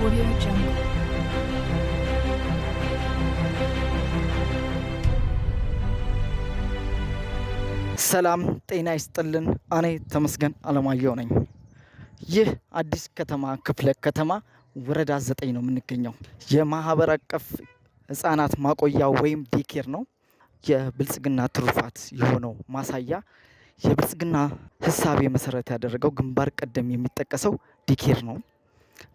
Audio Jungle. ሰላም ጤና ይስጥልን። እኔ ተመስገን አለማየሁ ነኝ። ይህ አዲስ ከተማ ክፍለ ከተማ ወረዳ 9 ነው የምንገኘው። የማህበር አቀፍ ህጻናት ማቆያ ወይም daycare ነው። የብልጽግና ትሩፋት የሆነው ማሳያ የብልጽግና ህሳቤ መሰረት ያደረገው ግንባር ቀደም የሚጠቀሰው daycare ነው።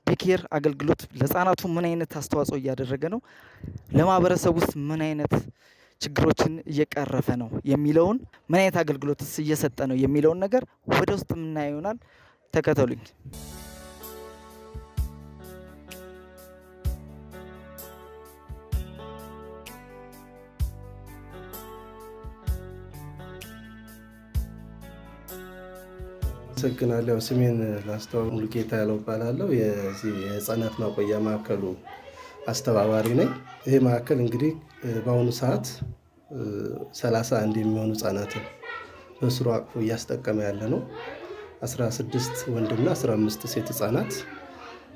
Daycare አገልግሎት ለህጻናቱ ምን አይነት አስተዋጽኦ እያደረገ ነው? ለማህበረሰብ ውስጥ ምን አይነት ችግሮችን እየቀረፈ ነው የሚለውን፣ ምን አይነት አገልግሎትስ እየሰጠ ነው የሚለውን ነገር ወደ ውስጥ የምናየው ይሆናል። ተከተሉኝ። አመሰግናለሁ። ስሜን ላስተዋውቅ፣ ሙሉጌታ ያለው እባላለሁ። የዚህ የህፃናት ማቆያ ማዕከሉ አስተባባሪ ነኝ። ይሄ ማዕከል እንግዲህ በአሁኑ ሰዓት 31 የሚሆኑ ህጻናትን በስሩ አቅፎ እያስጠቀመ ያለ ነው። 16 ወንድና 15 ሴት ህጻናት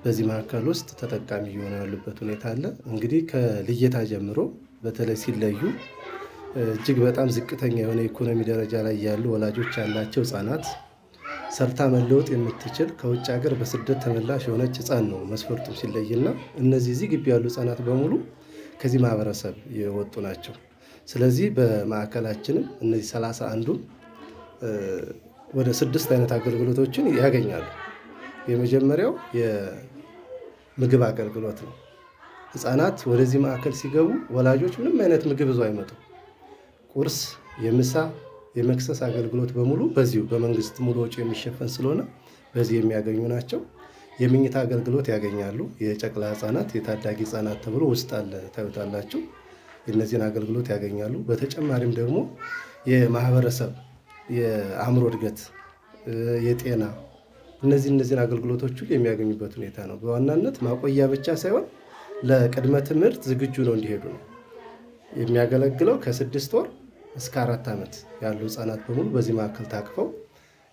በዚህ ማዕከል ውስጥ ተጠቃሚ እየሆኑ ያሉበት ሁኔታ አለ። እንግዲህ ከልየታ ጀምሮ በተለይ ሲለዩ እጅግ በጣም ዝቅተኛ የሆነ የኢኮኖሚ ደረጃ ላይ ያሉ ወላጆች ያላቸው ህጻናት፣ ሰርታ መለወጥ የምትችል፣ ከውጭ ሀገር በስደት ተመላሽ የሆነች ህፃን ነው መስፈርቱም ሲለይና እነዚህ እዚህ ግቢ ያሉ ህጻናት በሙሉ ከዚህ ማህበረሰብ የወጡ ናቸው። ስለዚህ በማዕከላችንም እነዚህ 31ዱም ወደ ስድስት አይነት አገልግሎቶችን ያገኛሉ። የመጀመሪያው የምግብ አገልግሎት ነው። ህፃናት ወደዚህ ማዕከል ሲገቡ ወላጆች ምንም አይነት ምግብ ይዘው አይመጡም። ቁርስ፣ የምሳ፣ የመክሰስ አገልግሎት በሙሉ በዚሁ በመንግስት ሙሉ ወጪ የሚሸፈን ስለሆነ በዚህ የሚያገኙ ናቸው። የምኝታ አገልግሎት ያገኛሉ። የጨቅላ ህጻናት፣ የታዳጊ ህጻናት ተብሎ ውስጥ አለ፣ ታዩታላችሁ። የእነዚህን አገልግሎት ያገኛሉ። በተጨማሪም ደግሞ የማህበረሰብ፣ የአእምሮ እድገት፣ የጤና እነዚህን አገልግሎቶች ሁሉ የሚያገኙበት ሁኔታ ነው። በዋናነት ማቆያ ብቻ ሳይሆን ለቅድመ ትምህርት ዝግጁ ነው እንዲሄዱ ነው የሚያገለግለው። ከ6 ወር እስከ 4 ዓመት ያሉ ህጻናት በሙሉ በዚህ ማዕከል ታቅፈው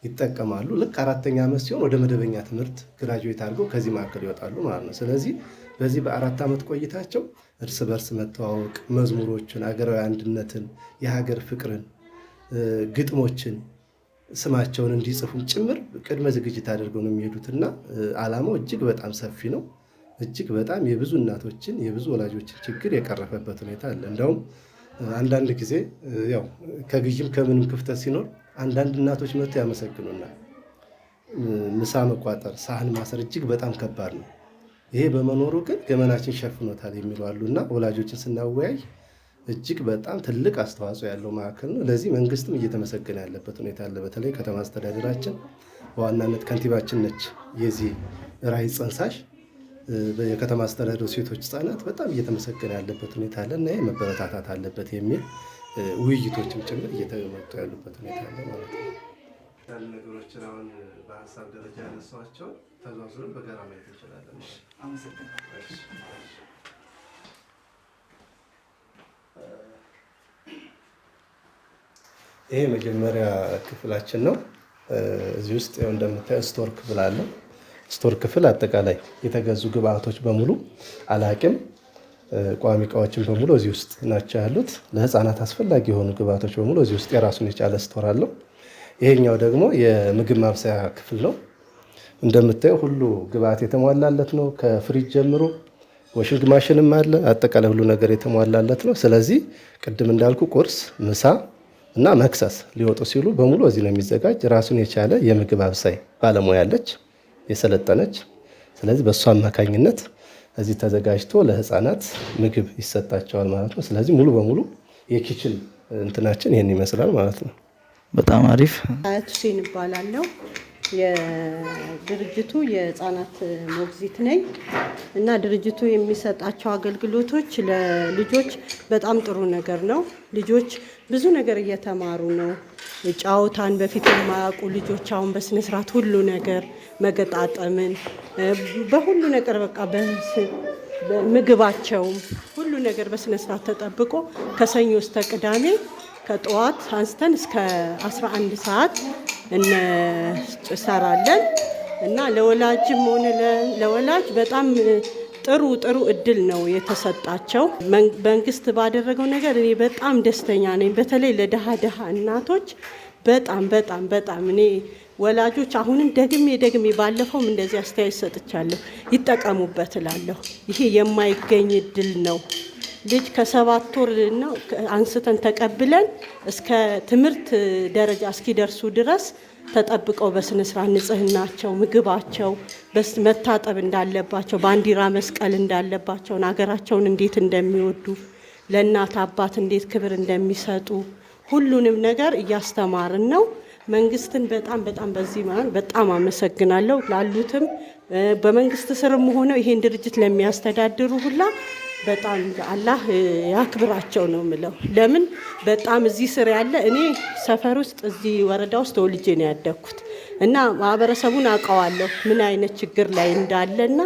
ይጠቀማሉ። ልክ አራተኛ ዓመት ሲሆን ወደ መደበኛ ትምህርት graduate አድርገው ከዚህ ማዕከል ይወጣሉ ማለት ነው። ስለዚህ በዚህ በ4 ዓመት ቆይታቸው እርስ በርስ መተዋወቅ፣ መዝሙሮችን፣ አገራዊ አንድነትን፣ የሀገር ፍቅርን፣ ግጥሞችን ስማቸውን እንዲጽፉም ጭምር ቅድመ ዝግጅት አድርገው ነው የሚሄዱትና ዓላማው እጅግ በጣም ሰፊ ነው። እጅግ በጣም የብዙ እናቶችን፣ የብዙ ወላጆችን ችግር የቀረፈበት ሁኔታ አለ። እንደውም አንዳንድ ጊዜ ያው ከግዥም ከምንም ክፍተት ሲኖር አንዳንድ እናቶች መጥተው ያመሰግኑናል። ምሳ መቋጠር፣ ሳህን ማሰር እጅግ በጣም ከባድ ነው። ይሄ በመኖሩ ግን ገመናችን ሸፍኖታል የሚሉ አሉ እና ወላጆችን ስናወያይ እጅግ በጣም ትልቅ አስተዋጽኦ ያለው ማዕከል ነው። ለዚህ መንግስትም እየተመሰገነ ያለበት ሁኔታ አለ። በተለይ ከተማ አስተዳደራችን በዋናነት ከንቲባችን ነች የዚህ ራዕይ ጸንሳሽ። የከተማ አስተዳደሩ ሴቶች ህጻናት በጣም እየተመሰገነ ያለበት ሁኔታ አለ እና ይህ መበረታታት አለበት የሚል ውይይቶችም ጭምር እየተመጡ ያሉበት ሁኔታ አለ ማለት ነው። አንዳንድ ነገሮችን አሁን በሀሳብ ደረጃ ያነሷቸው ተዟዙረን በጋራ ማየት እንችላለን። ይሄ መጀመሪያ ክፍላችን ነው። እዚህ ውስጥ ያው እንደምታየው store ክፍል አለ። Store ክፍል አጠቃላይ የተገዙ ግብአቶች በሙሉ፣ አላቂም ቋሚ እቃዎችን በሙሉ እዚህ ውስጥ ናቸው ያሉት። ለህፃናት አስፈላጊ የሆኑ ግብአቶች በሙሉ እዚህ ውስጥ የራሱን የቻለ store አለው። ይሄኛው ደግሞ የምግብ ማብሰያ ክፍል ነው። እንደምታየው ሁሉ ግብአት የተሟላለት ነው። ከፍሪጅ ጀምሮ washing machine ም አለ። አጠቃላይ ሁሉ ነገር የተሟላለት ነው። ስለዚህ ቅድም እንዳልኩ ቁርስ፣ ምሳ እና መክሰስ ሊወጡ ሲሉ በሙሉ እዚህ ነው የሚዘጋጅ። ራሱን የቻለ የምግብ አብሳይ ባለሙያ አለች፣ የሰለጠነች። ስለዚህ በእሷ አማካኝነት እዚህ ተዘጋጅቶ ለህፃናት ምግብ ይሰጣቸዋል ማለት ነው። ስለዚህ ሙሉ በሙሉ የ kitchen እንትናችን ይህን ይመስላል ማለት ነው። በጣም አሪፍ። አያት ሁሴን እባላለሁ። የድርጅቱ የህፃናት ሞግዚት ነኝ እና ድርጅቱ የሚሰጣቸው አገልግሎቶች ለልጆች በጣም ጥሩ ነገር ነው። ልጆች ብዙ ነገር እየተማሩ ነው። ጫወታን በፊት የማያውቁ ልጆች አሁን በስነ ስርዓት ሁሉ ነገር መገጣጠምን በሁሉ ነገር በቃ ምግባቸውም ሁሉ ነገር በስነ ስርዓት ተጠብቆ ከሰኞ እስከ ቅዳሜ ከጠዋት አንስተን እስከ 11 ሰዓት እንሰራለን። እና ለወላጅም ሆነ ለወላጅ በጣም ጥሩ ጥሩ እድል ነው የተሰጣቸው። መንግስት ባደረገው ነገር እኔ በጣም ደስተኛ ነኝ። በተለይ ለድሃ ድሃ እናቶች በጣም በጣም በጣም እኔ ወላጆች አሁንም ደግሜ ደግሜ ባለፈውም እንደዚህ አስተያየት ሰጥቻለሁ፣ ይጠቀሙበት እላለሁ። ይሄ የማይገኝ እድል ነው። ልጅ ከ7 ወር ነው አንስተን ተቀብለን እስከ ትምህርት ደረጃ እስኪደርሱ ድረስ ተጠብቀው በስነ ስርዓት ንጽህናቸው፣ ምግባቸው መታጠብ እንዳለባቸው፣ ባንዲራ መስቀል እንዳለባቸውን፣ ሀገራቸውን እንዴት እንደሚወዱ፣ ለእናት አባት እንዴት ክብር እንደሚሰጡ ሁሉንም ነገር እያስተማርን ነው። መንግስትን በጣም በጣም በዚህ መሀል በጣም አመሰግናለሁ። ላሉትም በመንግስት ስርም ሆነው ይሄን ድርጅት ለሚያስተዳድሩ ሁላ በጣም አላህ ያክብራቸው ነው የምለው። ለምን በጣም እዚህ ስር ያለ እኔ ሰፈር ውስጥ እዚህ ወረዳ ውስጥ ተወልጄ ነው ያደግኩት እና ማህበረሰቡን አውቀዋለሁ ምን አይነት ችግር ላይ እንዳለ እና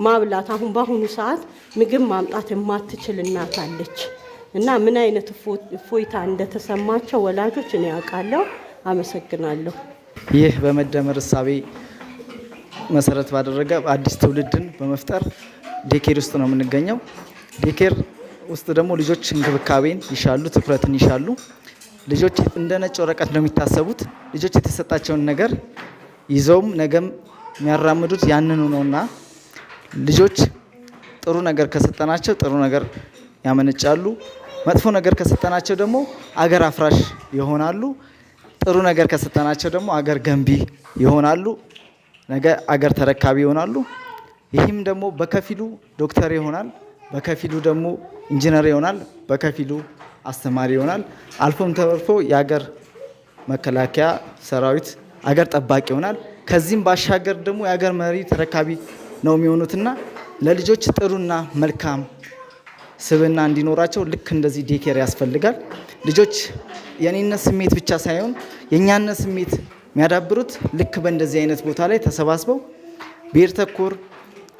ማብላት አሁን በአሁኑ ሰዓት ምግብ ማምጣት የማትችል እናት አለች እና ምን አይነት እፎይታ እንደተሰማቸው ወላጆች እኔ አውቃለሁ። አመሰግናለሁ። ይህ በመደመር እሳቤ መሰረት ባደረገ አዲስ ትውልድን በመፍጠር daycare ውስጥ ነው የምንገኘው። Daycare ውስጥ ደግሞ ልጆች እንክብካቤን ይሻሉ፣ ትኩረትን ይሻሉ። ልጆች እንደ ነጭ ወረቀት ነው የሚታሰቡት። ልጆች የተሰጣቸውን ነገር ይዘውም ነገም የሚያራምዱት ያንኑ ነውና ልጆች ጥሩ ነገር ከሰጠናቸው ጥሩ ነገር ያመነጫሉ። መጥፎ ነገር ከሰጠናቸው ደግሞ አገር አፍራሽ ይሆናሉ። ጥሩ ነገር ከሰጠናቸው ደግሞ አገር ገንቢ ይሆናሉ። ነገ አገር ተረካቢ ይሆናሉ። ይህም ደግሞ በከፊሉ ዶክተር ይሆናል፣ በከፊሉ ደግሞ ኢንጂነር ይሆናል፣ በከፊሉ አስተማሪ ይሆናል። አልፎም ተርፎ የሀገር መከላከያ ሰራዊት አገር ጠባቂ ይሆናል። ከዚህም ባሻገር ደግሞ የሀገር መሪ ተረካቢ ነው የሚሆኑትና ለልጆች ጥሩና መልካም ስብዕና እንዲኖራቸው ልክ እንደዚህ daycare ያስፈልጋል። ልጆች የኔነት ስሜት ብቻ ሳይሆን የእኛነት ስሜት የሚያዳብሩት ልክ በእንደዚህ አይነት ቦታ ላይ ተሰባስበው ብሔር ተኮር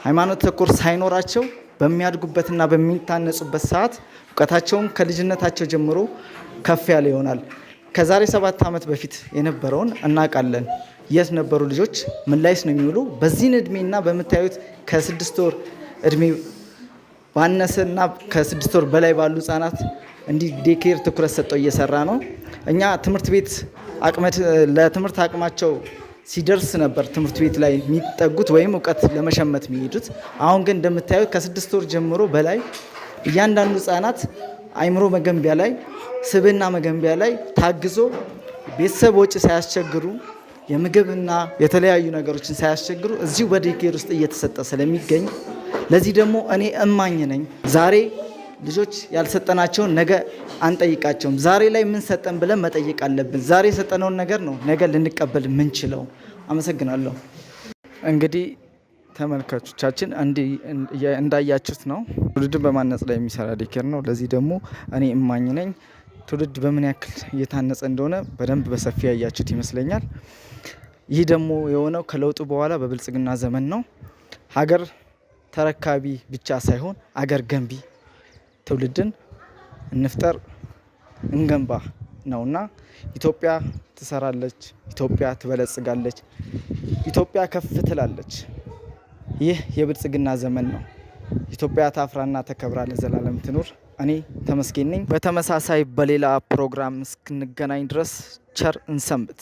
ሃይማኖት ተኮር ሳይኖራቸው በሚያድጉበትና በሚታነጹበት ሰዓት እውቀታቸውን ከልጅነታቸው ጀምሮ ከፍ ያለ ይሆናል። ከዛሬ 7 ዓመት በፊት የነበረውን እናውቃለን። የት ነበሩ ልጆች? ምን ላይስ ነው የሚውሉ? በዚህን እድሜና በምታዩት ከ6 ወር እድሜ ባነሰና ከ6 ወር በላይ ባሉ ህጻናት እንዲህ daycare ትኩረት ሰጠው እየሰራ ነው። እኛ ትምህርት ቤት ለትምህርት አቅማቸው ሲደርስ ነበር ትምህርት ቤት ላይ የሚጠጉት ወይም እውቀት ለመሸመት የሚሄዱት። አሁን ግን እንደምታዩት ከ6 ወር ጀምሮ በላይ እያንዳንዱ ህጻናት አይምሮ መገንቢያ ላይ፣ ስብዕና መገንቢያ ላይ ታግዞ ቤተሰብ ወጪ ሳያስቸግሩ፣ የምግብና የተለያዩ ነገሮችን ሳያስቸግሩ እዚሁ በ daycare ውስጥ እየተሰጠ ስለሚገኝ ለዚህ ደግሞ እኔ እማኝ ነኝ። ዛሬ ልጆች ያልሰጠናቸውን ነገ አንጠይቃቸውም። ዛሬ ላይ ምን ሰጠን ብለን መጠየቅ አለብን። ዛሬ የሰጠነውን ነገር ነው ነገ ልንቀበል የምንችለው። አመሰግናለሁ። እንግዲህ ተመልካቾቻችን እንዳያችሁት ነው፣ ትውልድን በማነጽ ላይ የሚሰራ daycare ነው። ለዚህ ደግሞ እኔ እማኝ ነኝ። ትውልድ በምን ያክል እየታነጸ እንደሆነ በደንብ በሰፊ ያያችሁት ይመስለኛል። ይህ ደግሞ የሆነው ከለውጡ በኋላ በብልጽግና ዘመን ነው። ሀገር ተረካቢ ብቻ ሳይሆን አገር ገንቢ ትውልድን እንፍጠር፣ እንገንባ ነውና ኢትዮጵያ ትሰራለች፣ ኢትዮጵያ ትበለጽጋለች፣ ኢትዮጵያ ከፍ ትላለች። ይህ የብልጽግና ዘመን ነው። ኢትዮጵያ ታፍራና ተከብራ ለዘላለም ትኑር። እኔ ተመስገን ነኝ። በተመሳሳይ በሌላ ፕሮግራም እስክንገናኝ ድረስ ቸር እንሰንብት።